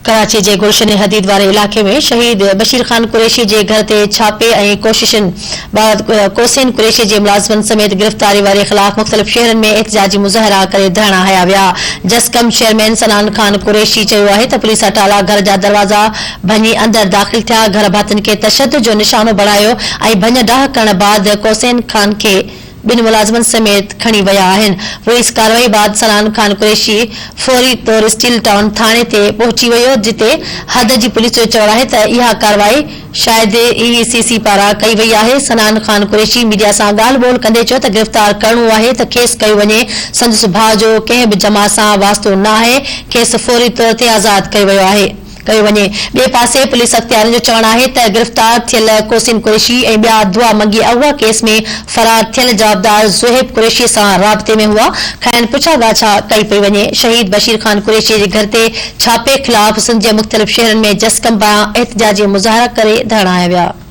ڪراچي جي گلشن حديد واري علائقي ۾ شهيد بشير خان قريشي جي گهر تي ڇاپي ۽ ڪوششن بعد ڪوسين قريشي جي ملازمن سميت گرفتاري واري خلاف مختلف شهرن ۾ احتجاجي مظاهرا ڪري ڌرڻا هنيا ويا. جسقم چيئرمين صنعان خان قريشي چيو آهي ته پوليس اٽالا گهر جا دروازا ڀڃي اندر داخل ٿيا، گهر ڀاتين کي تشدد جو نشانو بڻايو ۽ ڀڃ ڊاهه ڪرڻ بعد ڪوسين خان کي ٻن ملازمن سميت کڻي ويا آهن. پوليس ڪارروائي بعد صنعان خان قريشي فوري طور اسٽيل ٽائون ٿاڻي تي پهچي ويو جتي حد جي پوليس جو چوڻ آهي ته اها ڪارروائي شايد اي سي سي پاران ڪئي وئي آهي. صنعان خان قريشي ميڊيا سان ڳالهه ٻولهه ڪندي چيو ته گرفتار ڪرڻو آهي ته کيس ڪيو وڃي، سندس ڀاء جو ڪنهن به جماعت سان واسطو نه آهي، کيس فوري طور تي آزاد ڪيو ويو آهي. ڪيو وڃي. ٻئي پاسي پوليس اختيارين جو چوڻ آهي ته گرفتار ٿيل ڪوسين قريشي ۽ ٻيا دعا منگي اغوا ڪيس ۾ فرار ٿيل جوابدار زوهيب قريشي سان رابطي ۾ هئا، کانئن پڇا ڳاڇا ڪئي پئي وڃي. شهيد بشير خان قريشي جي گهر تي ڇاپي خلاف سنڌ جي مختلف شهرن ۾ جسقم پاران احتجاجي مظاهرا ڪري ڌرڻا هنيا ويا.